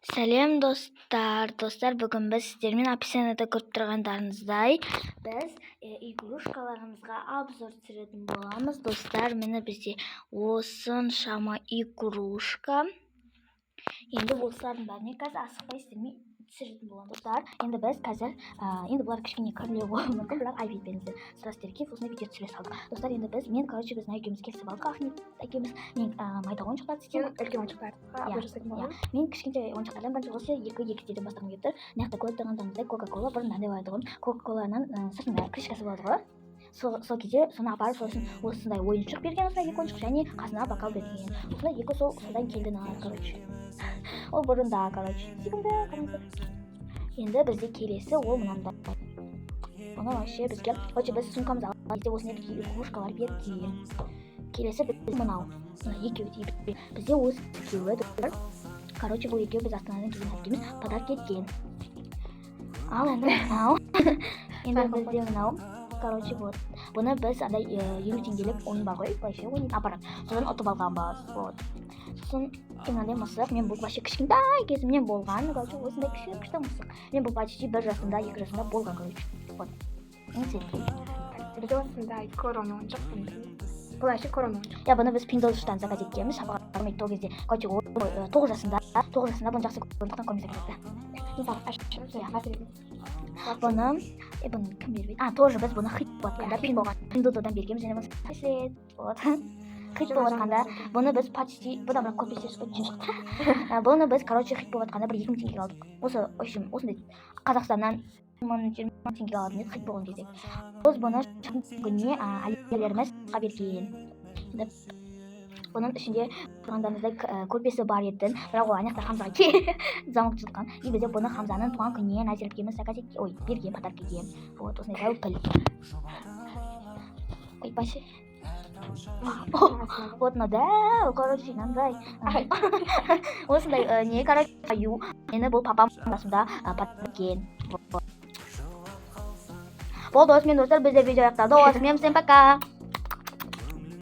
Сәлем, достар! Достар, бүгін біз сіздермен описанияда көріп тұрғандарыңыздай, біз игрушкаларымызға обзор түсіретін боламыз. Достар, міне, бізде осыншама игрушка. Енді осылардың бәріне қазір асықпай сіздермен түсіретін боламыз. Достар, енді біз қазір енді бұлар кішкене кірлеу болуы мүмкін, бірақ айып етпеңіздер. Сразу сіздерге осындай видео түсіре салдық. Достар, енді біз, мен, короче, біз екеуміз келісіп алдық, Ахмет әкеміз. Мен майда ойыншықтарды істеймін. Мен үлкен ойыншықтарға обзор жасайтын боламын. Мен кішкентай ойыншықтардан бірінші осы екі егіздерден бастағым келіп тұр. Мына жақта көріп тұрғандарыңыздай, Кока Кола. Бұрын мынандай болады ғой, Кока Коланың сыртында крышкасы болады ғой. Сол кезде соны апарып, сосын осындай ойыншық берген, осындай екі ойыншық және қасына бокал берген. Осындай екі сол содан келді маған, короче. Ол бұрында, короче, сүйкімді, қараңыздар. Енді бізде келесі ол мынандай. Бұны вообще бізге, короче, біз сумкамызды алған кезде осындай бізге игрушкалар берген. Келесі бізде мынау, мына екеуі де бізде, осы екеуі, достар. Короче, бұл екеуі біз Астанадан келген әпкеміз подарок еткен. Ал енді мынау, енді бізде мынау, короче, вот бұны біз андай 50 теңгелік ойын бар ғой, былайша ойнайтын аппарат, содан ұтып алғанбыз. Вот, сосын мынандай мысық. Мен бұл вообще кішкентай кезімнен болған, короче, осындай кіші күшті мысық. Мен бұл почти 1 жасымда, 2 жасымда болған, короче. Вот. Бізде осындай корона ойыншық. Бұл вообще корона ойыншық. Иә, бұны біз Пиндоштан заказ еткенбіз. Шапағат бармайды ол кезде. Короче, ол 9 жасында, 9 жасында бұны жақсы көргендіктен көрмей заказ етті. Мысалы, ашып мәселен. Бұны бұны кім беріп еді? А, тоже біз бұны хит болып жатқанда пин болған Пиндодан бергенбіз. Және бұны, вот, хит болып жатқанда бұны біз почти, бұдан бірақ көп есе шықты. Бұны біз, короче, хит болып жатқанда бір 2000 теңгеге алдық. Осы, в общем, осындай Қазақстаннан 10 20 мың теңгеге алатын едік хит болған кезде. Біз бұны күніне әжелеріміз берген. Енді бұның ішінде тұрғандарыңыздай көрпесі бар еді, бірақ ол ана жақта Хамзаға замок жұтқан. И бізде бұны Хамзаның туған күніне Назир әпкеміз заказ еткен, ой, берген, подарок еткен. Вот осындай дәу піл. Ойбай, вот мынау дәу, короче, мынандай осындай не, короче, аю. Мені бұл папам жасымда подарок еткен. Вот. Болды, осымен, достар, бізде видео аяқталды. Осымен всем пока.